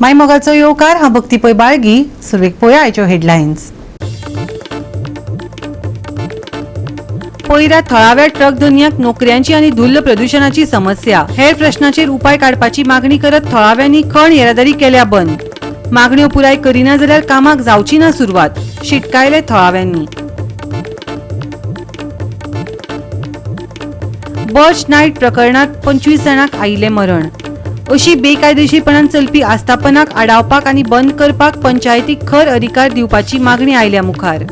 मायमोगाचो येवकार. हांव भक्ती पै बाळगी. सुरवेक पळोवया आयच्यो हेडलायन्स. पयरा थळाव्या ट्रक धनयांक नोकऱ्यांची आनी धुल्ल प्रदुशणाची समस्या. हेर प्रश्नाचेर उपाय काडपाची मागणी करत थळाव्यांनी खण येरादारी केल्या बंद. मागण्यो पुराय करिना जाल्यार कामाक जावची ना सुरवात, शिटकायले थळाव्यांनी. बर्च नायट प्रकरणात 25 जाणांक आयिल्लें मरण. अशी बेकायदेशीरपणान चलपी आस्थापनाक आडावपाक आनी बंद करपाक पंचायतीक खर अधिकार दिवपाची मागणी आयल्या मुखार.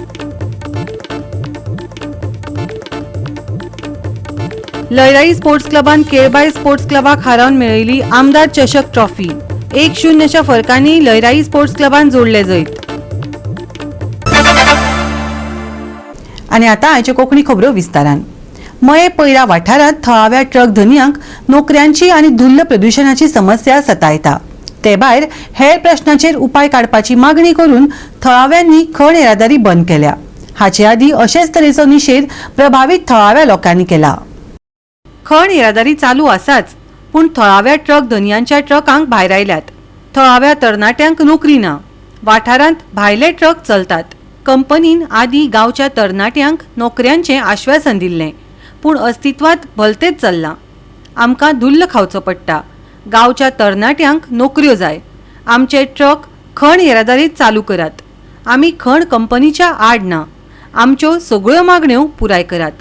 लयराई स्पोर्ट्स क्लबान केळबाय स्पोर्ट्स क्लबाक हारोवन मेळयली आमदार चषक ट्रॉफी. 1-0 फरकांनी लयराई स्पोर्ट्स क्लबान जोडले जैत. आनी आतां आयच्यो कोंकणी खबरो विस्तारान. मये पयरा वाठारांत थळाव्या ट्रक धनयांक नोकऱ्यांची आनी धुल्ल प्रदुशणाची समस्या सतायता. ते भायर हेर प्रश्नाचेर उपाय काडपाची मागणी करून थळाव्यांनी खण येरादारी बंद केल्या. हाचे आदीं अशेच तरेचो निशेध प्रभावीत थळाव्या लोकांनी केला. खण येरादारी चालू आसाच, पूण थळाव्या ट्रक धनयांच्या ट्रकांक भायर आयल्यात. थळाव्या तरणाट्यांक नोकरी ना. वाठारांत भायले ट्रक चलतात. कंपनीन आदीं गांवच्या तरणाट्यांक नोकऱ्यांचें आश्वासन दिल्लें, पूण अस्तित्वांत भलतेच चल्लां. आमकां धुल्ल खावचो पडटा. गांवच्या तरणाट्यांक नोकऱ्यो जाय. आमचे ट्रक खण येरादारीत चालू करात. आमी खण कंपनीच्या आड ना. आमच्यो सगळ्यो मागण्यो पुराय करात,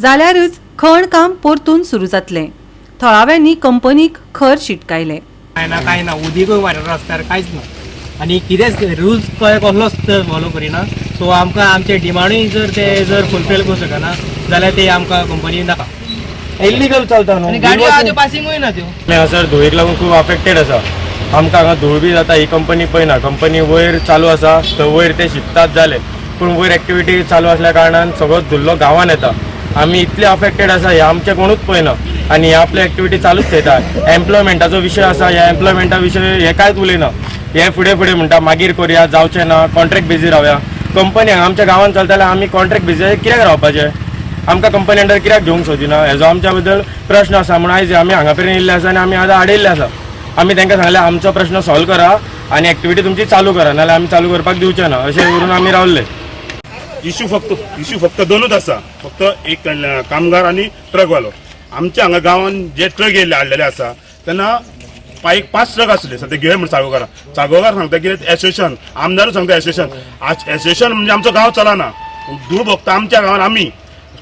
जाल्यारच खण काम परतून सुरू जातलें. थळाव्यांनी कंपनीक खर शिटकायले. काय ना काय ना, उदीकूय वाडटा रस्त्यार, कांयच ना. आनी कितेंच रुल्स कसलोच फॉलो करिना. सो आमकां आमचे डिमांडूय जर ते जर फुलफील करूंक शकना जाल्यार ते आमकां कंपनी नाका. इलिगल चलता न्हू. आनी गाडयो आहा त्यो पासिंगूय ना त्यो. हांगासर धुळीक लागून खूब अफेक्टेड आसा. आमकां हांगा धूळ बी जाता. ही कंपनी पळयना. कंपनी वयर चालू आसा थंय वयर ते शिकतात जाले, पूण वयर एक्टिविटी चालू आसल्या कारणान सगळो धुल्लो गांवान येता. आमी इतले अफेक्टेड आसा हे आमचें कोणूच पळयना आनी हे आपले एक्टिविटी चालूच थेयता. एम्प्लॉयमेंटाचो विशय आसा, ह्या एम्प्लॉयमेंटा विशय हे कांयच उलयना. हे फुडें फुडें म्हणटा मागीर करुया, जावचें ना, कॉन्ट्रॅक्ट बेजीर रावया. कंपनी हांगा आमच्या गांवान चलता जाल्यार आमी कॉन्ट्रॅक्ट बेजीर कित्याक रावपाचें? आमकां कंपनी अंडर कित्याक घेवंक सोदिना? हेजो आमच्या बद्दल प्रश्न आसा. म्हणून आयज आमी हांगा मेरेन येयल्ले आसा आनी आमी आतां आडयल्ले आसा. आमी तांकां सांगलें आमचो प्रश्न सॉल्व करा आनी एक्टिविटी तुमची चालू करा, नाल्यार आमी चालू करपाक दिवचे ना, अशें करून आमी रावले. इशू फक्त दोनूच आसा, फक्त एक कामगार आनी ट्रकवालो. आमच्या हांगा गांवान जे ट्रक येयल्ले हाडलेले आसा तेन्ना एक 5 ट्रक आसले सद्या घेवया म्हण सागोकारा. सागोकार सांगता कितें एसोसिएशन, आमदारूय सांगता एसोसिएशन. एसोसिएशन म्हणजे आमचो गांव चलना, धूळ भोगता आमच्या गांवान आमी.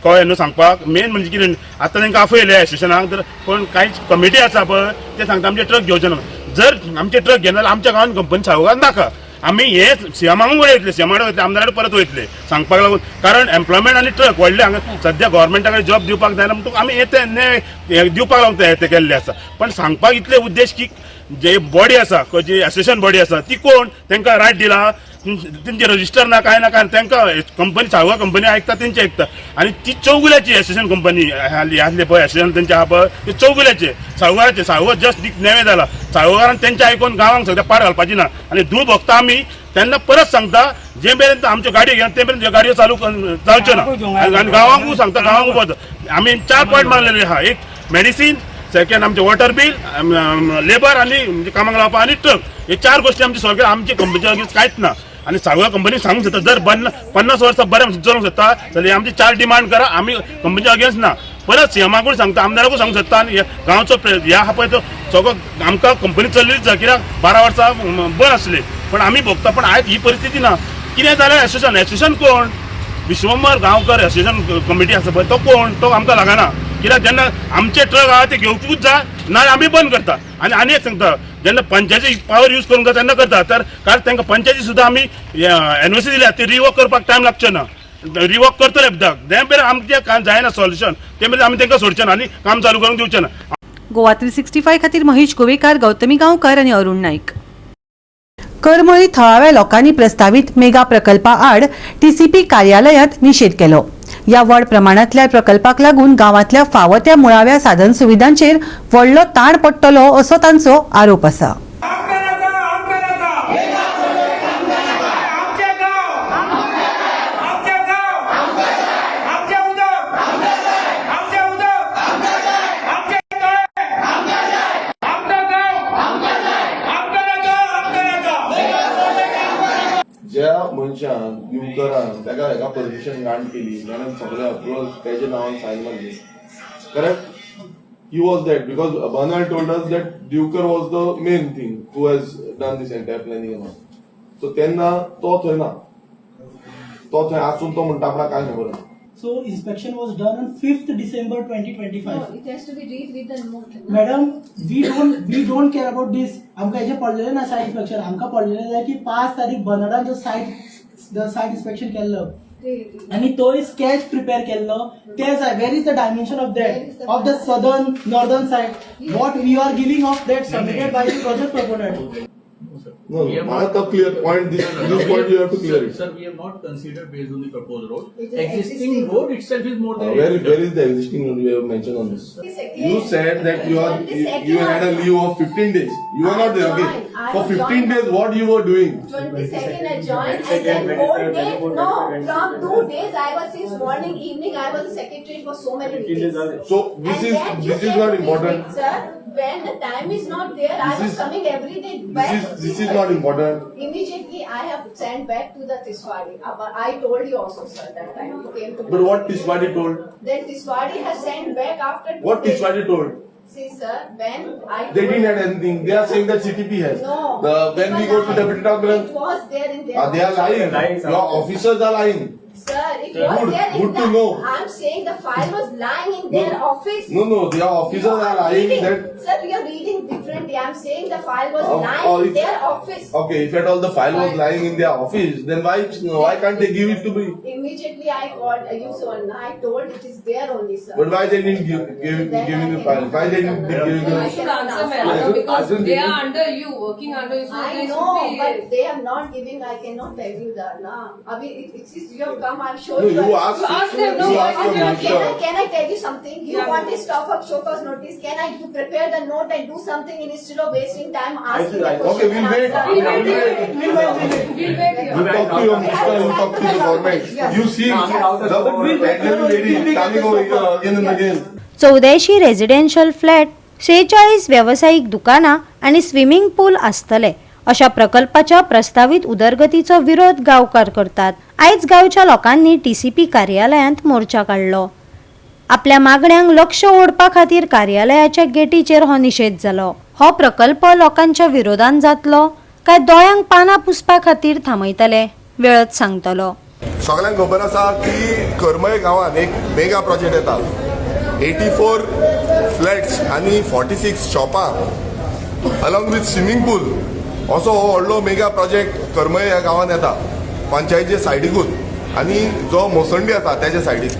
कळ्ळें न्हू सांगपाक मेन म्हणजे कितें, आतां तांकां आपयले एसोसिएशनाक तर पण कांय कमिटी आसा पळय ते सांगता आमचे ट्रक घेवचे ना. जर आमचे ट्रक घेना जाल्यार आमच्या गांवान कंपनी सागोकार नाका. आमी हे सीएमाकूय वयतले, सीएमा कडेन वयतले, आमदारा परत वयतले सांगपाक लागून. कारण एम्प्लॉयमेंट आनी ट्रक व्हडले हांगा सद्या गोवोरमेंटा कडेन जॉब दिवपाक जायना म्हणटकूच आमी हे ते दिवपाक लागून ते केल्ले आसा. पण सांगपाक इतले उद्देश की जे बॉडी आसा, जी एसोसिएशन बॉडी आसा ती कोण तांकां रायट दिला, तेंचे रजिस्टर ना काय ना काय. तांकां कंपनी सागवा कंपनी आयकता, तेंचे आयकता. आनी ती चौगुल्याची एसोसिएशन कंपनी आसली पळय, एसोसिएशन तेंचे आहा पळय ते चौगुल्याचे सागवाराचे. सागवा जस्ट नेवे जाला सागवारान तेंचे आयकून गांवांक सगळ्या पाड घालपाची ना. आनी धूळ भोगता आमी. तेन्ना परत सांगता, जे मेरेन आमच्यो गाडयो घेना ते मेरेन गाडयो चालू जावच्यो ना. आनी गांवांकूय सांगता, गांवांकूय आमी 4 पॉयंट मारलेले आहा. एक मेडिसीन, सेकंड आमचे वॉटर बील, लेबर आनी म्हणजे कामाक लावपा आनी ट्रक. हे 4 गोष्टी आमची सॉल्व केल्या. आमची कंपनीच्या अगेन्स्ट कांयच ना. आनी सागवा कंपनी सांगूंक शकता, जर 50 वर्सां बरें चलोवंक शकता जाल्यार आमची 4 डिमांड करा, आमी कंपनीच्या अगेन्स्ट ना. परत सीएमाकूय सांगता, आमदाराकूय सांगूंक शकता. आनी गांवचो ह्या आहा पळय तो सगळो आमकां कंपनी चल्लीच जाय, कित्याक 12 वर्सां बंद आसली पण आमी भोगता. पण आयज ही परिस्थिती ना. कितें जालें एसोसिएशन, एसोसिएशन कोण? विश्वंबर गांवकर एसोसिएशन कमिटी आसा पळय तो कोण, तो आमकां लागना. कित्याक जेन्ना आमचे ट्रक आहा ते घेवपूच जाय, ना आमी बंद करता. आनी आनी एक सांगता, जेन्ना पंचायती पावर यूज करूंक जाय तेन्ना करता. तर कारण तांकां पंचायती सुद्दां आमी एनओसी दिल्या, ती रिवोक करपाक टायम लागचो ना. रिवोक करतले एकदां ते मेरेन आमचें काम जायना सोल्युशन, ते मेरेन आमी तांकां सोडचे ना आनी काम चालू करूंक दिवचे ना. गोवा 365 खातीर महेश गोवेकार, गौतमी गांवकर आनी अरुण नाईक. करमळी थळाव्या लोकांनी प्रस्तावित मेगा प्रकल्पा आड टीसीपी कार्यालयांत निशेध केलो. ह्या व्हड प्रमाणांतल्या प्रकल्पाक लागून गांवांतल्या फावो त्या मुळाव्या साधन सुविधांचेर व्हडलो ताण पडटलो असो तांचो आरोप आसा. आमकां नाका, आमकां नाका, आमचें गांव, आमचें गांव, आमचें उदक, आमचें उदक, आमचें तळें, आमचो गांव, आमकां नाका, आमकां ज्या मनशान, दिवकरान ताका हेका परमिशन ग्रांट केली, ताणें सगळे अप्रुवल तेजे नांवान सायन मारली, correct? He was that because Bernard told us that Divkar was the main thing who has done this entire planning and all. So तेन्ना तो थंय ना, तो थंय आसून तो म्हणटा आपणाक कांय खबर ना. So inspection was done on 5th December 2025. No, it has to be read with the note. No? Madam, we don't care about this. आमकां हेजें पडलेलें ना सायट इन्स्पेक्शन, आमकां पडलेलें जाय की 5 तारीख बर्नर्डान जो सायट इन्स्पेक्शन केल्लो आनी तोय स्केच प्रिपेर केल्लो ते जाय. Where is the dimension of Where is that the of the southern, northern side, what we are giving of that submitted by the project proponent? No, no, म्हाका तो clear point, this point you have to clear it. Sir, we have not considered based on the proposed road. It is Existing existing road itself is more than. Where 8 where is the existing road you have mentioned on this? Second. You said that you are you had a leave of 15 days. You are not there, okay? I For was 15 joined. Days, what you were doing? 22nd I joined and then whole day, no, from 2 days I was, since morning, evening, I was the secretary for so many meetings. So this And is then you this is said not to me, important. "Sir, when the time is not there, I This was is- coming every day This back." is this is not important. Immediately I have sent back to the Tiswadi. I told you also, sir, that time you came to me. But what Tiswadi told? Then Tiswadi has sent back after 2 What days. Tiswadi told? See, sir, when I They told- didn't add anything. They are saying that CTP has. No. When we It go was to deputy town It plan, was there in their they are lying. Lying, sir. Your officers are lying. Sir, it was Good, there in good to the, know. I'm saying the file was lying in their No. office. No, no, their officers You are lying reading, that. Sir, you are reading differently. I'm saying the file was lying in their office. Okay, if at all the file was lying in their office, then why can't they give it to me? Immediately I called you, so and I told it is there only, sir. But why they didn't give give me the file? Why they didn't give You it? should answer, madam, because they are under you, working under you, so I they know, should be. But they are not giving. I cannot tell you that. Na, Abhi, it is you have come. I'm sure No, you you are. asked. You ask them, no, You why asked your did you minister. Can I tell you something? You Yeah. want a stop of show cause notice. Can I you prepare the note and do something instead of wasting time asking the question? Okay, we'll and wait. answer? We'll wait. We'll wait. We'll wait here. You talk to your minister, you talk to the government. You see the elderly lady coming over here again and again. 84 residential flat, 46 वेवसायीक दुकानां आनी swimming पूल आसतले अशा प्रकल्पाच्या प्रस्तावीत उदरगतीचो विरोध गांवकार करतात. आयज गांवच्या लोकांनी टीसीपी कार्यालयांत मोर्चा काडलो. आपल्या मागण्यांक लक्ष ओडपा खातीर कार्यालयाच्या गेटीचेर हो निशेध जालो. हो प्रकल्प लोकांच्या विरोधान जातलो काय दोळ्यांक पानां पुसपा खातीर थांबयतले, वेळच सांगतलो. सगळ्यांक खबर आसा की करमळे गांवांत एक मेगा प्रोजेक्ट येता, 84 फ्लॅट्स आनी 46 शॉपां अलॉंग विथ स्विमींग पूल, असो हो व्हडलो मेगा प्रोजेक्ट करमळे ह्या गांवांत येता, पंचायतीच्या सायडीकूच आनी जो मोसंडी आसा त्याच्या सायडीक.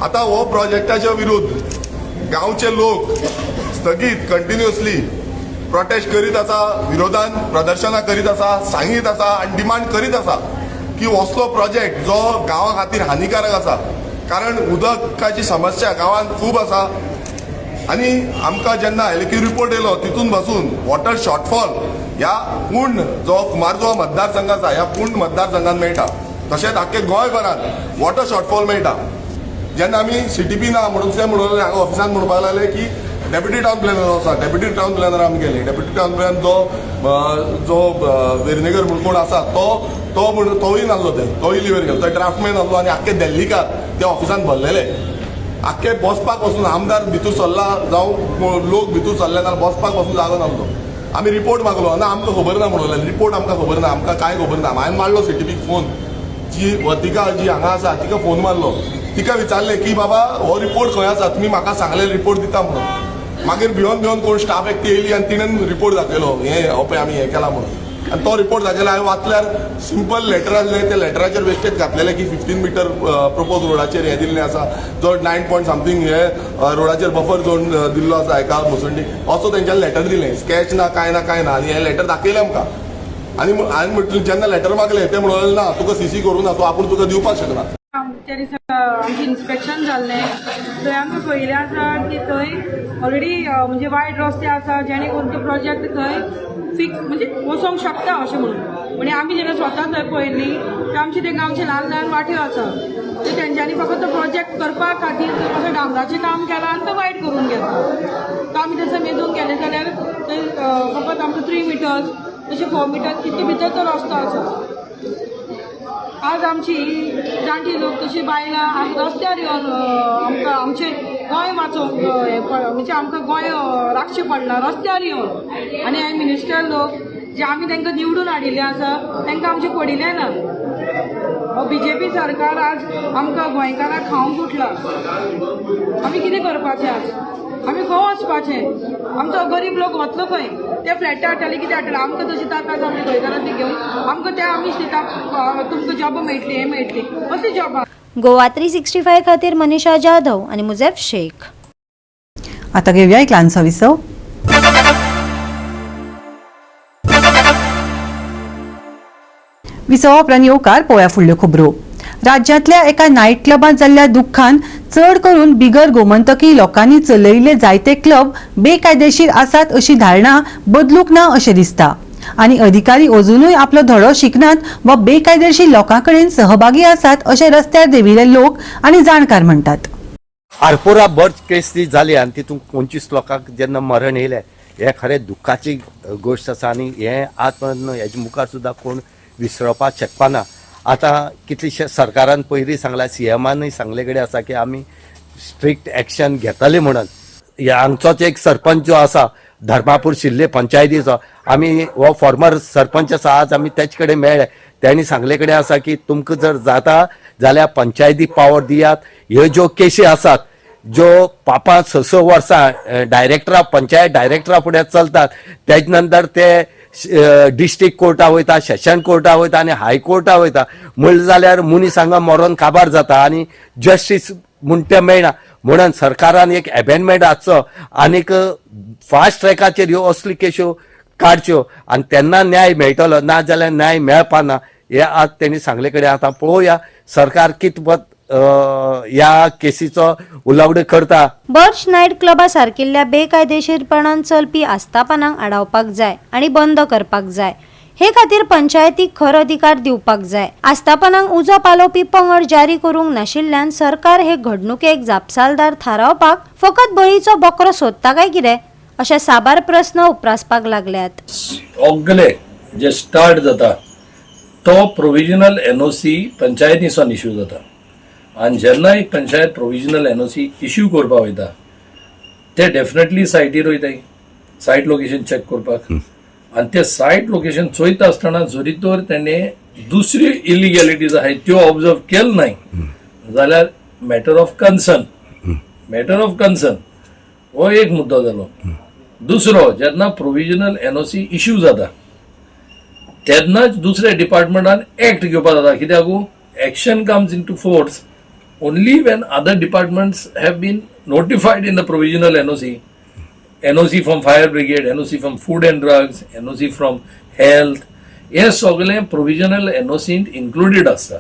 आतां हो प्रोजेक्टाच्या विरुद्ध गांवचे लोक स्थगीत कंटिन्युअसली प्रोटेस्ट करीत आसा, विरोधान प्रदर्शनां करीत आसा, सांगीत आसा आनी डिमांड करीत आसा की असलो प्रोजेक्ट जो गांवा खातीर हानिकारक आसा, कारण उदकाची समस्या गांवांत खूब आसा आनी आमकां जेन्ना एलक्यू रिपोर्ट येयलो तितून बसून वॉटर शॉर्टफॉल ह्या पूर्ण जो कुमारजुवा मतदारसंघ आसा, ह्या पूर्ण मतदारसंघात मेळटा, तशेंच आख्खे गोंयभरात वॉटर शॉर्टफॉल मेळटा. जेन्ना आमी सीटीपी ना म्हणून ते म्हणून हांगा ऑफिसान म्हणपाक लागले की डेप्युटी टावन प्लॅनर आसा. डेप्युटी टावन प्लॅनर आमी गेले. डेप्युटी टावन प्लॅनर जो वेर्नेकर म्हणून कोण आसा, तो तो म्हणून तोय नासलो, ते तोय लिव्हर गेलो, तो ड्राफ्टमॅन आसलो आनी आख्खे दिल्लीकार त्या ऑफिसान भरलेले. आख्खे बसपाक बसून, आमदार भितर सरला जावं लोक भितर सरले जाल्यार बसपाक बसून जागो नासलो. आमी रिपोर्ट मागलो ना, आमकां खबर ना म्हणून रिपोर्ट, आमकां खबर ना, आमकां कांय खबर ना. हांवें मारलो सीटीपीक फोन, जी वर्तिका जी हांगा आसा तिका फोन मारलो. तिका विचारलें की बाबा हो रिपोर्ट खंय आसा, तुमी म्हाका सांगले रिपोर्ट दिता म्हणून. मागीर भिवन भिवन कोण स्टाफ एकटी येयली आनी तिणें रिपोर्ट दाखयलो, हे हो पळय आमी हें केलां म्हणून. आनी तो रिपोर्ट दाखयलो, हांवें वाचल्यार सिंपल लेटर आसलें. त्या लेटराचेर बेश्टेच घातलेलें की 15 मिटर प्रपोज रोडाचेर हें दिल्लें आसा, जो 9 पॉयंट समथींग हे रोडाचेर बफर झोन दिल्लो आसा हेका मसंडी, असो तेंच्यांनी लेटर दिलें. स्कॅच ना, कांय ना, कांय ना. आनी हें लेटर दाखयलें आमकां आनी हांवें म्हटलें, जेन्ना लेटर मागलें ते म्हणून ना, तुका सीसी करूं ना, सो आपूण तुका दिवपाक शकना. त्या दिसा आमचें इन्स्पेक्शन जाल्लें. थंय आमकां पळयलें आसा की थंय ऑलरेडी म्हणजे वायट रस्ते आसा, जेणे करून तो प्रोजेक्ट थंय फिक्स म्हणजे वचोंक शकता अशें म्हणून. म्हणजे आमी जेन्ना स्वता थंय पळयली ते आमचे ते गांवचे ल्हान ल्हान वाट्यो आसा, ते तेंच्यांनी फकत तो प्रोजेक्ट करपा खातीर असं डांबराचें काम केलां आनी तो वायट करून घेतला. तो आमी तसं मेजूंक गेले जाल्यार थंय फकत आमकां 3 मिटर्स तशें 4 मिटर्स तितले भितर तो रस्तो आसा. आज आमची जाणटी लोक तशी बायलां आज रस्त्यार येवन आमकां आमचें गोंय वाचोवंक हें म्हणजे आमकां गोंय राखचें पडलां रस्त्यार येवन. आनी हे मिनिस्टर लोक जे आमी तांकां निवडून हाडिल्ले आसा तांकां आमचें पडिल्लें ना. बीजेपी सरकार आज आमकां गोंयकारांक खावंक उठला. आमी कितें करपाचें आज? आमी खंय वचपाचें? आमचो गरीब लोक वतलो खंय? ते फ्लॅटां हाडटाले कितें हाडटाले, आमकां तशी तांक आसा आमच्या गोंयकारांक ती घेवन आमकां ते आमीश दिता तुमकां जॉबां मेळटली, हें मेळटली, असली जॉबां. गोवा 365 खातीर मनीषा जाधव आनी मुजेफ शेख. आता घेऊया एक ल्हानसो विसव. विसवा उपरांत येवकार पळोवया फुडल्यो खबरो. राज्यांतल्या एका नायट क्लबांत जाल्ल्या दुख्खान चड करून बिगर गोमंतकी लोकांनी चलयिल्ले जायते क्लब बेकायदेशीर आसात अशी धारणा बदलूंक ना अशें दिसता आनी अधिकारी अजुनूय आपलो धडो शिकनात वा बेकायदेशीर लोकां कडेन सहभागी आसात अशें रस्त्यार देंविल्ले लोक आनी जाणकार म्हणटात. आरपोरा बर्च केस जी जाली आनी तितूंत 25 लोकांक जेन्ना मरण येयलें हें खरें दुख्खाची गोश्ट आसा आनी हें आज पर्यंत हेजे मुखार सुद्दां कोण विसरपाक शकपाना. आतां कितलीशे सरकारान पयलीं सांगलां, सीएमानूय सांगले कडेन आसा की आमी स्ट्रिक्ट एक्शन घेतले म्हणून. हांगचोच एक सरपंच जो आसा धर्मापूर शिल्ले पंचायतीचो, आमी हो फॉर्मर सरपंच आसा, आज आमी तेच कडेन मेळ्ळे, तेणी सांगले कडेन आसा की तुमकां जर जाता जाल्यार पंचायती पावर दियात. ह्यो ज्यो केशी आसात ज्यो 5-5, 6-6 वर्सां डायरेक्टरा पंचायत डायरेक्टरा फुडें चलतात, तेज नंतर ते डिस्ट्रिक्ट कोर्टा वयता, सेशन कोर्टा वयता आनी हायकोर्टा वयता, म्हणलें जाल्यार मनीस हांगा मरोन काबार जाता आनी जस्टीस म्हूण तें मेळना. म्हणून सरकारान एक एमेंडमेंट हाडचो आनीक फास्ट ट्रॅकाचेर ह्यो असल्यो केश्यो काडच्यो आनी तेन्ना न्याय मेळटलो, ना जाल्यार न्याय मेळपाना. हे आज तेणी सांगले कडेन. आतां पळोवया सरकार कितपत ह्या केसीचो उलावडो करता. बर्च नायट क्लबा सारकिल्ल्या बेकायदेशीरपणान चलपी आस्थापनांक आडावपाक जाय आनी बंद करपाक जाय. हे खातीर पंचायतीक खर अधिकार दिवपाक जाय. आस्थापनांक उजो पालोवपी पंगड जारी करूंक नाशिल्ल्यान सरकार हे घडणुकेक जापसालदार थारावपाक फकत बळीचो बकरो सोदता काय कितें अशे साबार प्रस्न उप्रासपाक लागल्यात. सगळे जे स्टार्ट जाता तो प्रोविजनल एनओसी पंचायतीसान इश्यू जाता आनी जेन्ना एक पंचायत प्रोविजनल एनओसी इश्यू करपाक वयता ते डेफिनेटली सायटीर वयताय, सायट लोकेशन चॅक करपाक. आनी ते सायट लोकेशन चोयता आसतना जरी तर तेणें दुसरी इलिगॅलिटीज आहाय त्यो ऑब्जर्व केले नाय जाल्यार matter of concern, matter of concern हो एक मुद्दो जालो. दुसरो, जेन्ना प्रोविजनल एनओसी इश्यू जाता तेन्नाच दुसऱ्या डिपार्टमेंटान एक्ट घेवपाक जाता. कित्याक action comes into force only when other departments have been notified in the provisional NOC. NOC from fire brigade, NOC from food and drugs, NOC from health, हे सगळे provisional एनओसींत included आसता.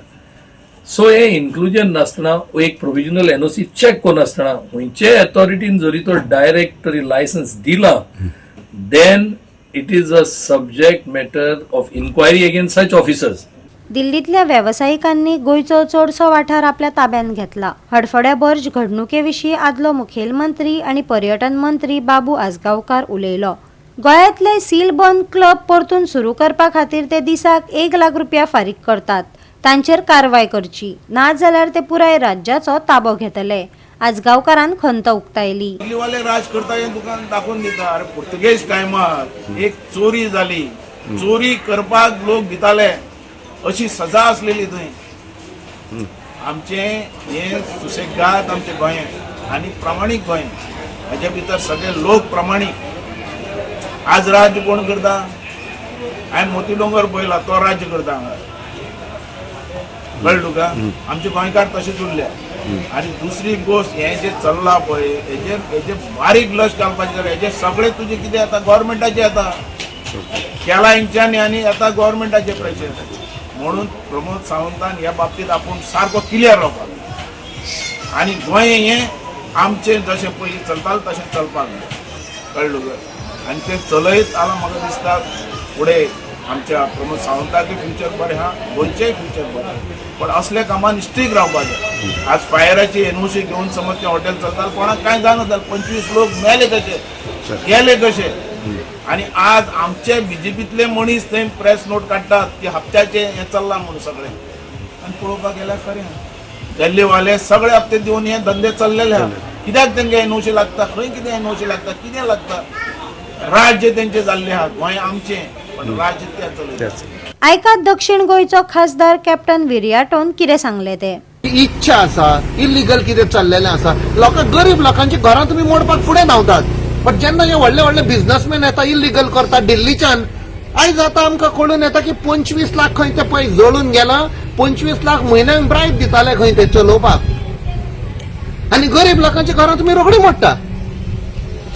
So हे inclusion नासतना, एक provisional NOC check करनासतना खंयचे अथॉरिटीन जरी तो direct तरी लायसन्स दिला, then it is a subject matter of inquiry against such officers. दिल्लींतल्या वेवसायिकांनी गोंयचो चडसो वाठार आपल्या ताब्यांत घेतला. हडफड्या बर्ज घडणुके विशीं आदलो मुखेलमंत्री आनी पर्यटन मंत्री बाबू आजगांवकार उलयलो. गोंयांतले सील बंद क्लब परतून सुरू करपा खातीर ते दिसाक 1 लाख रुपया फारीक करतात. तांचेर कारवाय करची, ना जाल्यार ते पुराय राज्याचो ताबो घेतले. आजगांवकारान खंत उक्तायली. दिल्लीवाले राज करता हें तुका दाखोवन दिता. अरे पुर्तुगेज टायमार एक चोरी जाली, चोरी करपाक लोक भिताले, अशी सजा आसलेली थंय. आमचें हें सुसेगाद आमचें गोंय आनी प्रामाणीक गोंय, हेजे भितर सगळे लोक प्रामाणीक. आज राज्य कोण करता? हांवें मोती दोंगर पळयला, तो राज्य करता हांगा, कळ्ळें तुका? आमचे गोंयकार तशेंच उरल्या. आनी दुसरी गोश्ट, हें जें चल्लां पळय हेजेर हेजेर बारीक लक्ष घालपाचें जाल्यार हेजेर सगळें तुजें कितें येता गव्हर्मेंटाचें येता, केला हेंच्यांनी आनी आतां गव्हर्मेंटाचें प्रेशर. म्हणून प्रमोद सावंतान ह्या बाबतींत आपूण सारको क्लियर रावपाक आनी गोंय हें आमचें जशें पयलीं चलतालें तशें चलपाक जाय, कळ्ळें तुका? आनी तें चलयत जाल्यार म्हाका दिसता फुडें आमच्या प्रमोद सावंताचें फ्युचर बरें आहा, गोंयचेंय फ्युचर बरें. पण असल्या कामान स्ट्रीक रावपाक जाय. आज फायराची एनओसी घेवन समज तें हॉटेल चलता, कोणाक कांय जायना जालें, 25 लोक मेले कशे, गेले कशे? आनी आज आमचे बीजेपीतले मनीस थंय प्रेस नोट काडटात की हप्त्याचे हें चल्लां म्हणून सगळें. आनी पळोवपाक गेल्यार खरें दिल्लीवाले सगळे हप्ते दिवन हे धंदे चल्लेले आहा. कित्याक तेंकां एनओसी लागता, खंय कितें एनओसी लागता, कितें लागता? राज्य तेंचें जाल्लें आहा, गोंय आमचें, पण राज्य ते चलयता. आयकात दक्षिण गोंयचो खासदार कॅप्टन विरियाटोन कितें सांगलें ते. इच्छा आसा, इलिगल कितें चल्लेलें आसा, लोकांक गरीब लोकांची घरां तुमी मोडपाक फुडें धांवतात. बट जेन्ना हे व्हडले व्हडले बिझनसमॅन येता इलिगल करता दिल्लीच्यान, आयज आतां आमकां कळून येता की 25 लाख खंय ते पळय जळून गेला. 25 लाख म्हयन्याक ब्रायब दिताले खंय ते चलोवपाक, आनी गरीब लोकांची घरां तुमी रोखडी मोडटा.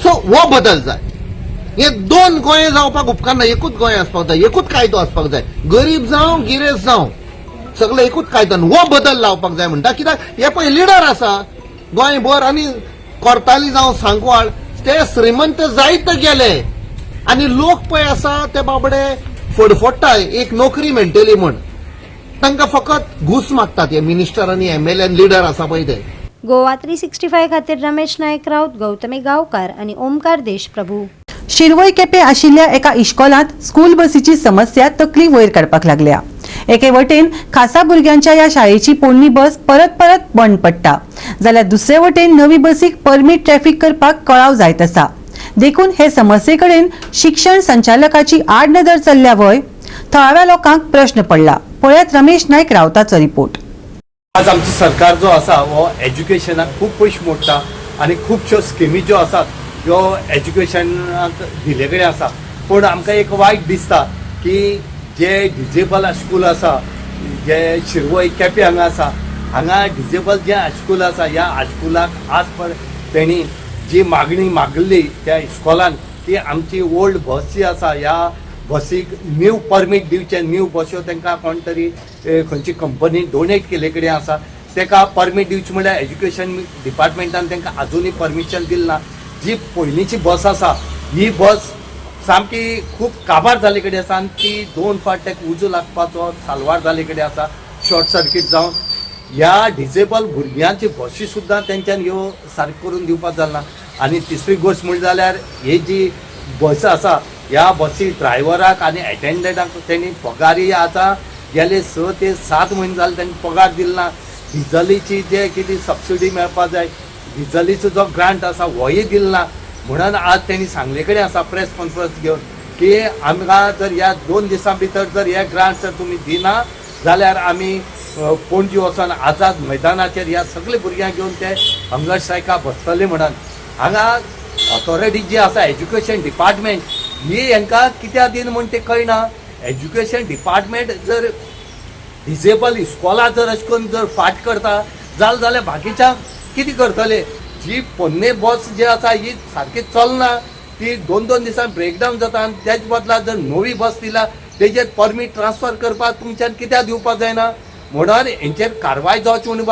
सो हो बदल जाय. हे दोन गोंय जावपाक उपकारना, एकूच गोंय आसपाक जाय, एकूच कायदो आसपाक जाय. गरीब जावं गिरेस्त जावं सगळे एकूच कायदो. हो बदल लावपाक जाय म्हणटा. कित्याक हे पळय लिडर आसा गोंयभर, आनी कोर्ताली जावं सांकवाळ ते श्रीमंत जायत गेले आनी लोक पळय आसा ते बाबडे फडफडटा एक नोकरी मेळटली म्हण. तांकां फकत घूस मागतात हे मिनिस्टर आनी एमएलए आनी लिडर आसा पळय ते. गोवा 365 खातीर रमेश नायक राऊत, गौतमी गांवकार आनी ओमकार देशप्रभू. शिरवय केपे आशिल्ल्या एका इश्कोलांत स्कूल बसीची समस्या तकली वयर काडपाक लागल्या. एके वटेन खासा भुरग्यांच्या ह्या शाळेची पोरणी बस परत परत बंद पडटा, जाल्यार दुसरे वटेन नवी बसीक परमीट ट्रॅफिक करपाक कळाव जायत आसा. देखून हे समस्ये कडेन शिक्षण संचालकाची आडनदर चल्ल्या व्हय, थळाव्या लोकांक प्रश्न पडला. पळयात रमेश नायक रावताचो रिपोर्ट. आज आमचो सरकार जो आसा हो एज्युकेशनाक खूब पयशे मोडटा आनी खुबश्यो स्किमी ज्यो आसात त्यो एज्युकेशनाक दिल्ले कडेन आसा. पूण आमकां एक वायट दिसता की जे डिजेबल हायस्कूल आसा, जे शिरवय केपें हांगा आसा, हांगा डिजेबल जे हायस्कूल आसा ह्या हायस्कुलाक आज पर्यंत तेणी जी मागणी मागली त्या इस्कॉलान की आमची ओल्ड बस जी आसा ह्या बसीक न्यू परमीट दिवचें, न्यू बस्यो तांकां कोण तरी खंयची कंपनी डोनेट केल्ले कडेन आसा ताका परमीट दिवचें म्हणल्यार एज्युकेशन डिपार्टमेंटान तांकां आजुनूय परमिशन दिलें ना. जी पयलींची बस आसा ही बस सामकी खूब काबार जाल्ले कडेन आसा आनी ती 2 फावट ताका उजो लागपाचो साल्वार जाल्ले कडेन आसा, शॉर्ट सर्कीट जावन. ह्या डिजेबल भुरग्यांची बसी सुद्दां तेंच्यान ह्यो सारक्यो करून दिवपाक जालना. आनी तिसरी गोश्ट म्हणली जाल्यार ही जी बस आसा ह्या बसी ड्रायव्हराक आनी एटेंडंटाक तेणी पगारी आतां गेले 6 ते 7 म्हयने जाले तेंकां पगार दिलो ना. डिजलीची जे कितें सबसिडी मेळपाक जाय, डिजलीचो जो ग्रांट आसा होय दिलो ना. म्हणून आज तेणी सांगले कडेन आसा प्रेस कॉन्फरन्स घेवन की आमकां जर ह्या 2 दिसां भितर जर हे ग्रांट जर तुमी दिना जाल्यार आमी पणजी वचोन आझाद मैदानाचेर ह्या सगळे भुरग्यांक घेवन ते हंगर स्ट्रायकाक बसतले. म्हणून हांगा ऑथॉरिटी जी आसा एज्युकेशन डिपार्टमेंट ही हांकां कित्याक दिना म्हूण तें कळना. एज्युकेशन डिपार्टमेंट जर डिजेबल इस्कॉलां जर अशें करून जर फाट करता जालें जाल्यार बाकीच्यांक कितें करतले? जी पोन्ने बस जी आसा ही सारकी चलना, ती 2-2 दिसांनी ब्रेकडावन जाता आनी तेज बदला जर नवी बस दिला तेजेर परमीट ट्रान्सफर करपाक तुमच्यान कित्याक दिवपाक जायना? म्हणून हेंचेर कारवाय जावची म्हणून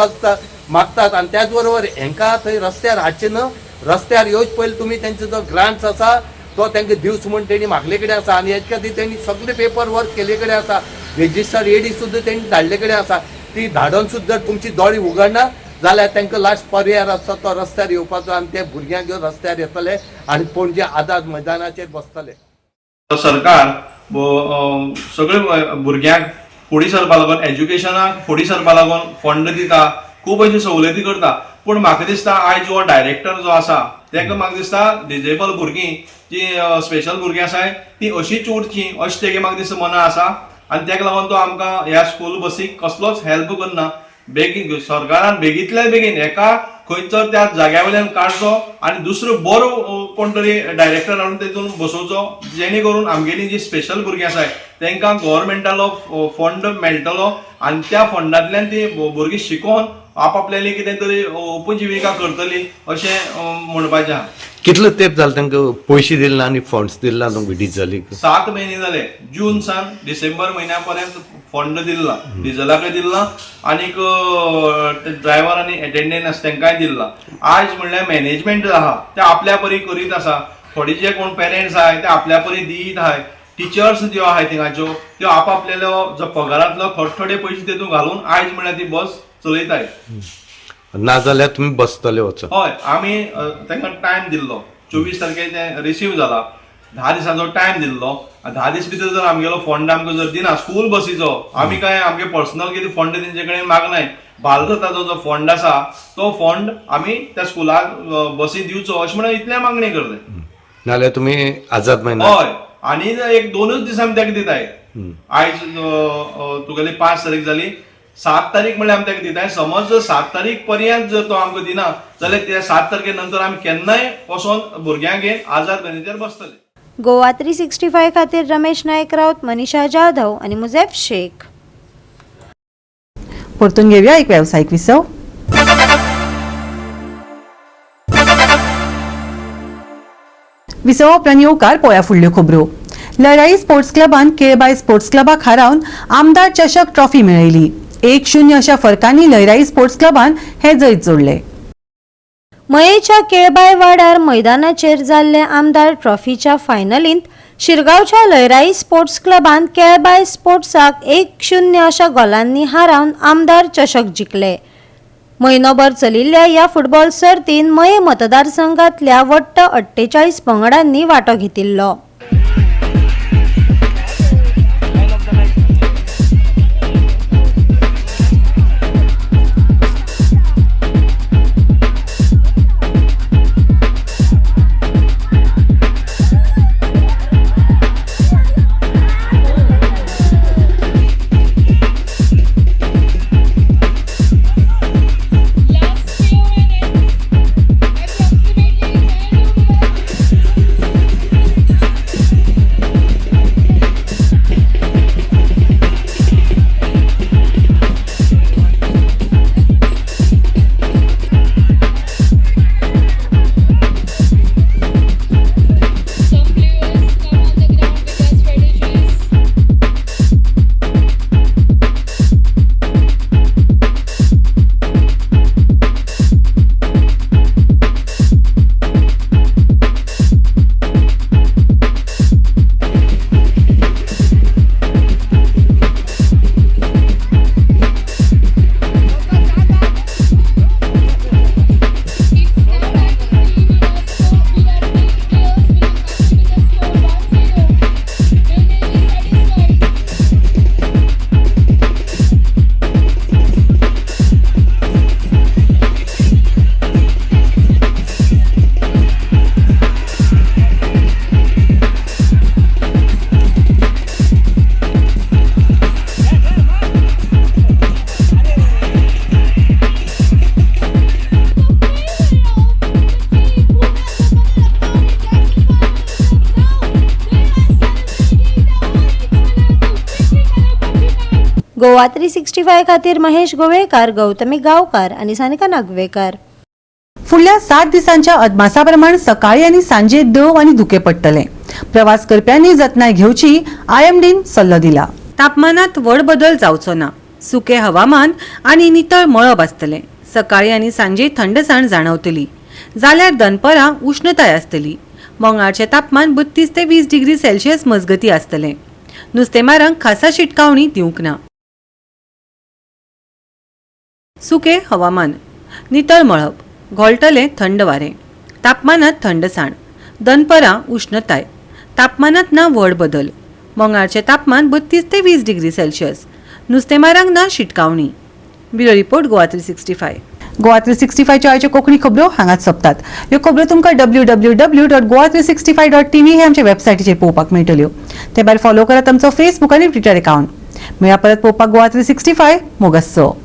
मागतात. आनी त्याच बरोबर हेंकां थंय रस्त्यार हाडचें न्हू, रस्त्यार येवचे पयलीं तुमी तेंचो जो ग्रांट्स आसा तो तांकां दिवचो म्हूण तेणी मागले कडेन आसा. आनी हेचे खातीर तेणी सगळे पेपर वर्क केल्ले कडेन आसा, रेजिस्टर एडी सुद्दां तेणी धाडले कडेन आसा. ती धाडून सुद्दां जर तुमची दोळे उगडना जाल्यार तांकां लास्ट पर्याय आसता तो रस्त्यार येवपाचो आनी ते भुरग्यांक घेवन रस्त्यार येतले आनी पणजे आझाद मैदानाचेर बसतले. सरकार सगळे भुरग्यांक फुडें सरपा लागून, एज्युकेशनाक फुडें सरपा लागून फंड दिता, खूब अश्यो सवलती करता. पूण म्हाका दिसता आयज हो डायरेक्टर जो आसा ताका म्हाका दिसता डिजेबल भुरगीं जी स्पेशल भुरगीं आसाय ती अशीच उरची अशें तेगे म्हाका दिसता मना आसा. आनी ताका लागून तो आमकां ह्या स्कूल बसीक कसलोच हेल्प करना. बेगीन सरकारान बेगींतल्या बेगीन हेका खंयचो त्या जाग्या वयल्यान काडचो आनी दुसरो बरो कोण तरी डायरेक्टर हाडून तेतून बसोवचो, जेणे करून आमगेली जी स्पेशल भुरगीं आसाय तांकां गव्हर्मेंटालो फंड मेळटलो आनी त्या फंडांतल्यान ती भुरगीं शिकोवन आपापल्याली कितें तरी उपजिविका करतली अशें म्हणपाचें आहा. कितलो तेंप जालो तांकां पयशे दिले ना आनी फंड्स दिले ना तुमकां डिजलीक? 7 म्हयने जाले, जून सान डिसेंबर म्हयन्या पर्यंत फंड दिल्ला, डिजलाकय दिल्ला आनीक ड्रायव्हर आनी एटेंडंट आसा तांकांय दिल्ला. आयज म्हणल्यार मॅनेजमेंट आहा ते आपल्या परी करीत आसा. थोडे जे कोण पेरंट्स आहाय ते आपल्या परी दीत आहाय. टिचर्स ज्यो आहाय थिंगाच्यो त्यो आपापलेलो जो पगारांतलो थोडे थोडे पयशे तेतून घालून आयज म्हणल्यार ती बस चलयताय. ना जाल्यार तुमी बसतले वचोन? हय, आमी तांकां टायम दिल्लो 24 तारखेर तें रिसीव जाला. 10 दिसांचो टायम दिल्लो. 10 दीस भितर जर आमगेलो फंड आमकां जर दिना स्कूल बसीचो, आमी काय आमगे पर्सनल कितें फंड तेंचे कडेन मागनाय, भारत सरकाराचो जो फंड आसा तो फंड आमी त्या स्कुलाक बसी दिवचो अशें म्हणून इतल्या मागणी करताय. नाल्यार तुमी आझाद मैदान. हय, आनी एक 2 दीस आमी ताका दिताय. आयज तुगेली 5 तारीख जाली, 7 तारीख म्हणल्यार आमी ताका दिताय. समज जर 7 तारीख पर्यंत जर तो आमकां दिना जाल्यार त्या 7 तारखे नंतर आमी केन्नाय वचोन भुरग्यांक घेवन आझाद मैदानाचेर बसतले. गोवा 365 खातीर रमेश नायक राऊत, मनीषा जाधव आनी मुझेफ शेख. परतून घेऊया एक व्यावसायिक विसव. विसवा उपरांत येवकार पोया फुडल्यो खबरो. लढाई स्पोर्ट्स क्लबान केळबाय स्पोर्ट्स क्लबाक हारावन आमदार चषक ट्रॉफी मेळयली. 1-0 अशा फरकांनी लयराई स्पोर्ट्स क्लबान हे जैत जोडले. मयेच्या केळबाय वाड्यार मैदानाचेर जाल्ले आमदार ट्रॉफीच्या फायनलींत शिरगांवच्या लयराई स्पोर्ट्स क्लबान केळबाय स्पोर्ट्साक 1-0 अशा गोलांनी हारावन आमदार चषक जिखले. म्हयनोभर चलिल्ल्या ह्या फुटबॉल सर्तीन मये मतदारसंघातल्या वट्ट 48 पंगडांनी वांटो घेतिल्लो. गोवा 365 खातीर महेश गोवेकार, गौतमी गावकार आनी सानिका नागवेकार. फुडल्या 7 दिसांच्या अदमासा प्रमाण सकाळी आनी सांजे दव आनी धुके पडटले. प्रवास करप्यांनी जतनाय घेवची आयएमडीन सल्लो दिला. तापमानात व्हड बदल जावचो ना. सुके हवामान आनी नितळ मळब आसतलें. सकाळी आनी सांजे थंडसाण जाणवतली, जाल्यार दनपरां उष्णताय आसतली. मंगळारचें तापमान 32 ते 20 डिग्री सेल्सियस मजगती आसतलें. नुस्तेमारांक खासा शिटकावणी दिवंक ना. सुके हवामान, नितळ मळब, घोळटले थंड वारें, तापमानात थंडसाण, दनपरां उष्णताय, तापमानात ना व्हड बदल. मंगळारचें तापमान 32 ते 20 डिग्री सेल्सियस. नुस्तेमारांक ना शिटकावणी. Bureau report, Goa 365. Goa 365 आयच्यो कोंकणी खबरो हांगाच सोंपतात. ह्यो खबरो तुमकां www.goa365.tv हे आमच्या वेबसायटीचेर पळोवपाक मेळटल्यो. ते भायर फॉलो करात आमचो फेसबूक आनी ट्विटर अकावंट. मेळया परत पळोवपाक गोवा 365. मोगस्सो.